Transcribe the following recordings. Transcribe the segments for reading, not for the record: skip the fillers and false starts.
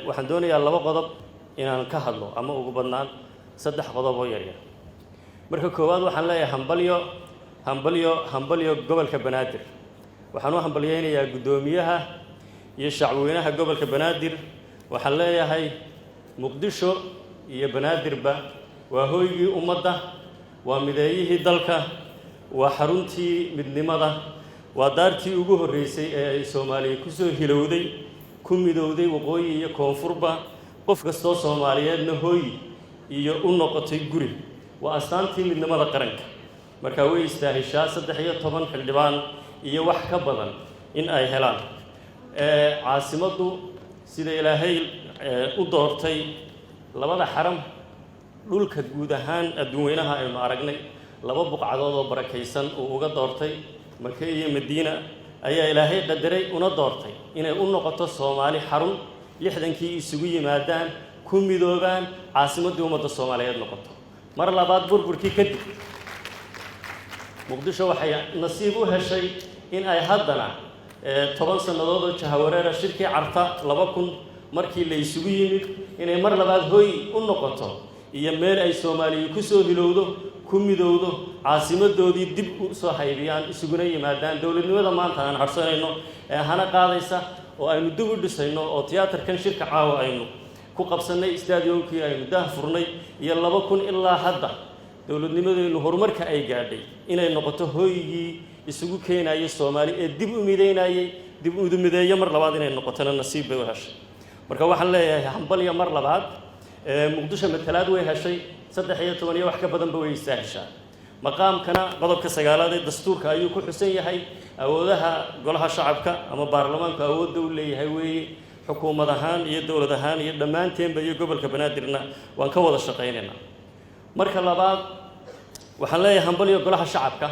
Waxaan doonayaa laba qodob inaan ka hadlo, ama ugu badnaan saddex qodob oo yaryar. Marka koowaad, waxaan leeyahay hambalyo, hambalyo, hambalyo gobolka Banaadir. Waxaan u hambalyeynayaa guddoomiyaha iyo shacbweynaha gobolka Banaadir. Waxaan leeyahay Muqdisho iyo Banaadirba waa hooygii ummadda, waa mideeyihii dalka, waa xaruntii midnimada, waa daartii ugu horreysay ee ay Soomaaliya ku soo hilowday, ku midowday waqooyi iyo koonfurba, qof kastoo Soomaaliyeedna hooy iyo u noqotay guri. Waa astaantii midnimada qaranka. Marka way istaahishaa 13 xildhibaan iyo wax ka badan in ay helaan. Caasimaddu sida Ilaahay u doortay labada xaram, dhulka guud ahaan adduunweynaha aynu aragnay laba buqcadood oo barakaysan uu uga doortay, Maka iyo Madiina, ayaa Ilaahay qadaray una doortay inay u noqoto Soomaali xarun 60-kii isugu yimaadaan, ku midoobaan, caasimaddii ummadda Soomaaliyeed noqoto. Mar labaad, burburkii kadib, Muqdisho waxay nasiib u heshay in ay haddana 10 sannadood oo jahawareera, shirkii Carta 2000 markii la isugu yimid, inay mar labaad hooy u noqoto iyo meel ay Soomaaliya ku soo hilowdo, ku midowdo, caasimadoodii dib u soo haybiyaan, isuguna yimaadaan. Dowladnimada maanta aan harsanayno ee hana qaadaysa oo aynu dib u dhisayno, oo tiyaatarkan shirka caawa aynu ku qabsannay, stadiumkii aynu daah furnay, iyo 2000 ilaa hadda dowladnimadeennu horumarka ay gaadhay, inay noqoto hooygii isugu keenayay Soomaali ee dib u mideynayay, dib u mideeyo mar labaad inay noqotona nasiib bay u heshay. Marka waxaan leeyahay hambalya mar labaad. Muqdisho matalaad way heshay, 13 iyo wax ka badanba way istaahishaa. Maqaamkana qodobka 9aad ee dastuurka ayuu ku xusan yahay. Awoodaha golaha shacabka ama baarlamaanku awoodda u leeyahay weeye. Xukuumad ahaan iyo dowlad ahaan iyo dhammaanteenba iyo gobolka Banaadirna waan ka wada shaqaynaynaa. Marka labaad, waxaan leeyahay hambalyo golaha shacabka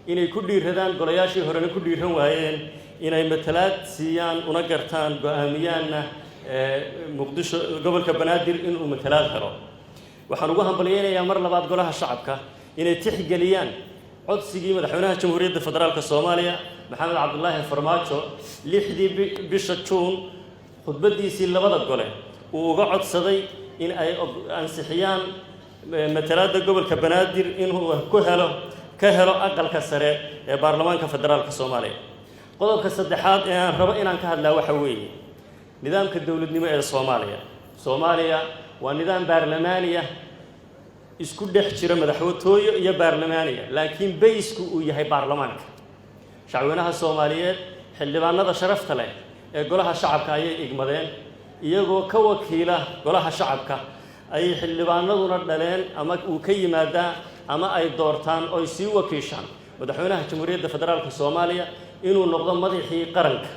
inay ku dhiiradaan, golayaashii horena ku dhiiran waayeen, inay matalaad siiyaan, una gartaan, go-aamiyaanna Muqdisho, gobolka Banaadir inuu matalaad helo. Waxaan ugu hambalyeynayaa mar labaad golaha shacabka inay tixgeliyaan codsigii madaxweynaha Jamhuuriyadda Federaalka Soomaaliya, Maxamed Cabdulaahi Farmaajo, 6dii bisha Juun khudbaddiisii labada gole uu uga codsaday in ay ansixiyaan matalaadda gobolka Banaadir inuu ku helo, ka helo aqalka sare ee baarlamaanka federaalka Soomaaliya. Qodobka saddexaad ee aan rabo inaan ka hadlaa waxa weeye nidaamka dowladnimo ee Soomaaliya. Soomaaliya waa nidaam baarlamaaniya, isku dhex jira madaxtooyo iyo baarlamaaniya, laakiin baysku uu yahay baarlamaanka. Shacweynaha Soomaaliyeed xildhibaanada sharafta leh ee golaha shacabka ayay igmadeen. Iyagoo ka wakiila golaha shacabka ayay xildhibaanaduna dhaleen, ama uu ka yimaadaa, ama ay doortaan oy sii wakiishaan madaxweynaha Jamhuuriyadda Federaalka Soomaaliya inuu noqdo madaxii qaranka.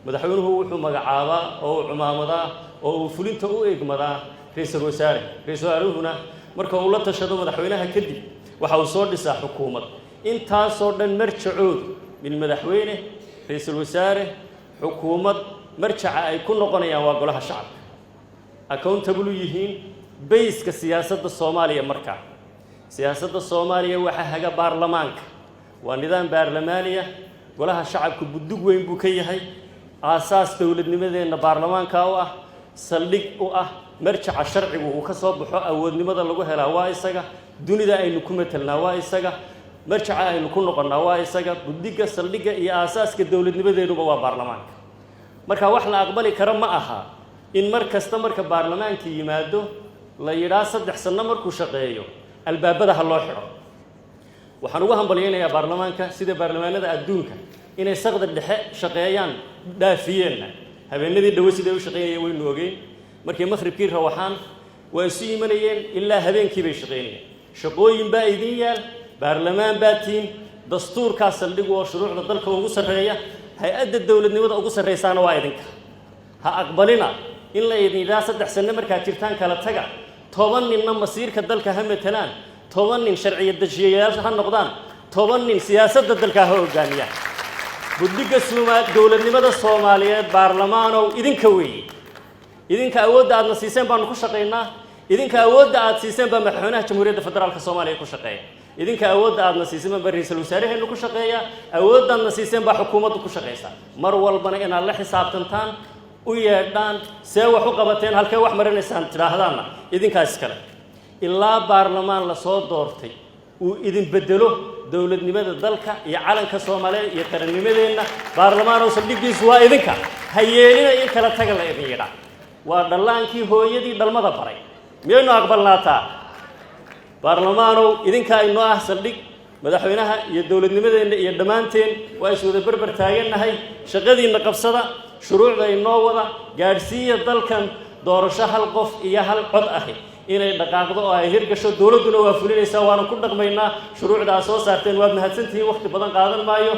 Madaxweynuhu wuxuu magacaabaa oo uu cumaamadaa oo uu fulinta u egmadaa ra-iisul wasaare. Ra-iisul wasaaruhuna marka uu la tashado madaxweynaha kadib waxa uu soo dhisaa xukuumad. Intaasoo dhan marjacoodu min madaxweyne, ra-iisul wasaare, xukuumad, marjaca ay ku noqonayaan waa golaha shacabka. Accountable u yihiin bayska siyaasadda Soomaaliya. Markaa siyaasadda Soomaaliya waxaa haga baarlamaanka. Waa nidaam baarlamaaniya. Golaha shacabku buddug weyn buu ka yahay. Aasaas dowladnimadeenna baarlamaanka u ah, saldhig u ah, marjaca sharcigu uu ka soo baxo, awoodnimada lagu helaa waa isaga, dunida aynu ku matelnaa waa isaga, marjaca aynu ku noqonnaa waa isaga. Buddigga, saldhigga iyo aasaaska dowladnimadeenuba waa baarlamaanka. Marka wax la aqbali karo ma aha in mar kasta marka baarlamaanka yimaado la yidhaa 3 sanno markuu shaqeeyo albaabada ha loo xidho. Waxaan ugu hambalyaynayaa baarlamaanka sida baarlamaanada adduunka inay saqda dhexe shaqeeyaan dhaafiyeenna. Habeenadii dhawe siday u shaqeynayeen waynu ogeyn. Markay maqhribkii rawaxaan waa isu imanayeen, ilaa habeenkii bay shaqaynayeen. Shaqooyin baa idin yaal, baarlamaan baa tiin, dastuurkaa saldhigu oo shuruucda dalka ugu sarreeya, hay-adda dowladnimada ugu sarraysaana waa idinka. Ha aqbalina in la idin yidhaha 3 sanno markaad jirtaan kala taga, 10 ninna masiirka dalka ha matelaan, 10 nin sharciya dejiyayaal ha noqdaan, 10 nin siyaasadda dalka ha hogaamiyaan. Buddigga dowladnimada Soomaaliyeed, baarlamaanow, idinka weeye. Idinka awoodda aadna siiseen baanu ku shaqaynaa. Idinka awoodda aad siiseen baa madaxweynaha Jamhuuriyadda Federaalka Soomaaliya ku shaqeeya. Idinka awoodda aadna siiseen baa ra-iisul wasaaraheennu ku shaqeeya. Awooddaadna siiseen baa xukuumaddu ku shaqaysaa. Mar walbana inaad la xisaabtantaan. U yeedhaan, see wax u qabateen, halkee wax marinaysaan tidhaahdaanna idinkaas iskale. Ilaa baarlamaan lasoo doortay uu idin bedelo, dowladnimada dalka iyo calanka Soomaaliyeed iyo qarannimadeenna, baarlamaanow, saldhiggiisu waa idinka. Ha yeelina in kala taga la idin yidhaa. Waa dhallaankii hooyadii dhalmada baray. Miyaynu aqbalnaataa? Baarlamaanow, idinkaa inoo ah saldhig. Madaxweynaha iyo dowladnimadeenna iyo dhammaanteen waa is wada berber taagannahay. Shaqadiinna qabsada, shuruucda inoo wada gaadhsiiya dalkan doorasho hal qof iyo hal cod ahi inay dhaqaaqdo oo ay hirgasho. Dowladduna waa fulinaysaa, waana ku dhaqmaynaa shuruucda aad soo saarteen. Waad mahadsantihiin, wakhti badan qaadan maayo.